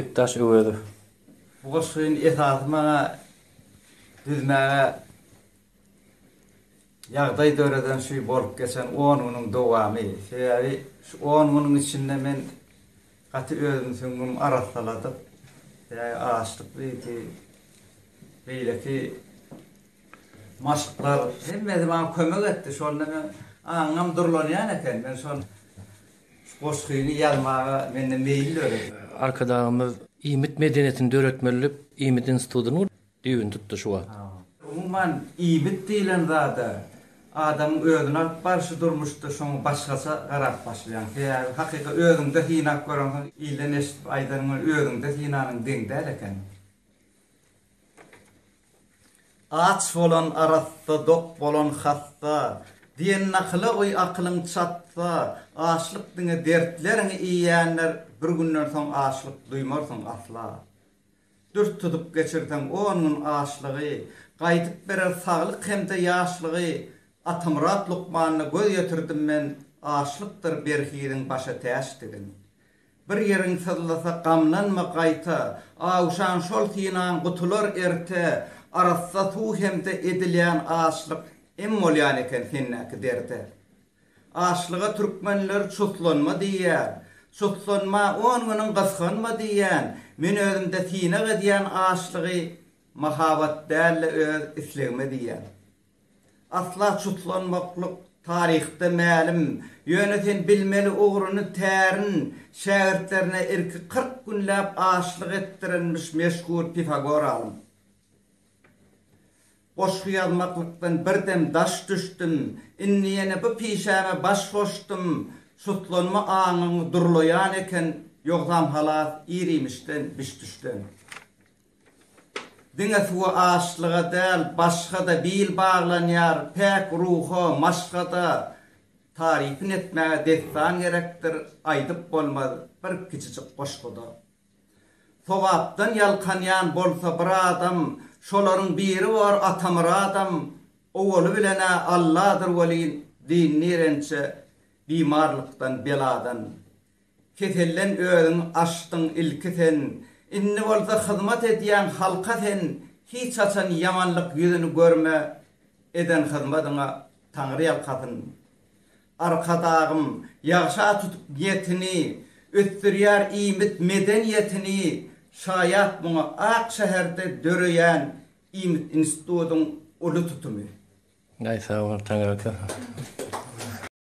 Bekdaş Öwezow. Bu goşgyny esasy maňa düzmäge ýagdaý döreden şu bolup geçen on günüň dowamy. Sebäbi şu on günüň içinde men gaty özüm süňňüm arassaladyk. Sebäbi açlyk diýdi, beýleki maşklar hemmesi maňa kömek etdi. Şonda men aňym durlanýan eken. Men şon şu goşgyny ýazmaga mende meýil döredi. Arkadagymyz iýmit medeniýetini döretmeli diýip, iýmit institutyny düýbüni tutdy şu wagt. Umuman, iýmit diýlen zada adamyň özüni alyp barşy durmuşda şoňa başgaça garap başlaýaň. Sebäbi hakyky özüňde synap göreňsoň ilden eşidip aýdanyň bilen özüňde synanyň deň däl eken. Aç bolan arassa, dok bolan hassa, Diýen nakyla goý akylyň çatsa, Açlyk diňe dertleriňi iýýändir, Bir günden soň açlyk duýmarsyň asla. Dürs tutup geçirseň on gün açlygy, Gaýdyp berer saglyk hem-de ýaşlygy, Atamyrat lukmanda göz ýetirdim men, Açlykdyr berhiziň başa täçdigin. Bir ýeriň syzlasa gamlanma gaýta, Awşan şol synaň gutular erte, Arassa suw hem-de edilýän açlyk Em bolýan eken sendäki derde. Açlyga türkmenler çuslanma diýýär. Çuslanma on günüň gysganma diýýän. Men özümde synag edýän açlygy Mahabat däl-de öz islegime diýýän. Asla çuslanmaklyk taryhda mälim, ýöne sen bilmeli ugruny, tärin, şägirtlerine irki 40 günläp açlyk etdirenmiş meşhur Pifagor alym. Goşgy ýazmaklykdan bir dem daş düşdüm, indi ýene bu pişäme baş goşdum, çuslanma aňyňy durlaýan eken, ýogsam halas ir-iýmişden, biş-düşden. Diňe suwa açlyga däl, başga-da bil baglanýar, päk ruha, maşgada. Tarypyn etmäge dessan gerekdir, aýdyp bolmaz bir kiçijik goşguda. Sogapdan ýalkanýan bolsa bir adam, şolaryň biri bor Atamyradam, owaly bilen-ä Alladyr welin, dyndyr ençe bimarlykdan, beladan. Keselden özüňi açdyň ilki sen, Indi bolsa hyzmat edýäň halka sen, Hiç haçan ýamanlyk ýüzüni görme, Eden hyzmadyňa Taňry ýalkasyn. Arkadagym, ýagşa tutup niýetini, Ösdürýär iýmit medeniýetini, Şaýat muňa ak şäherde döreýän Iýmit institutyň uly tutumy. Aý sag bol Taňry aka.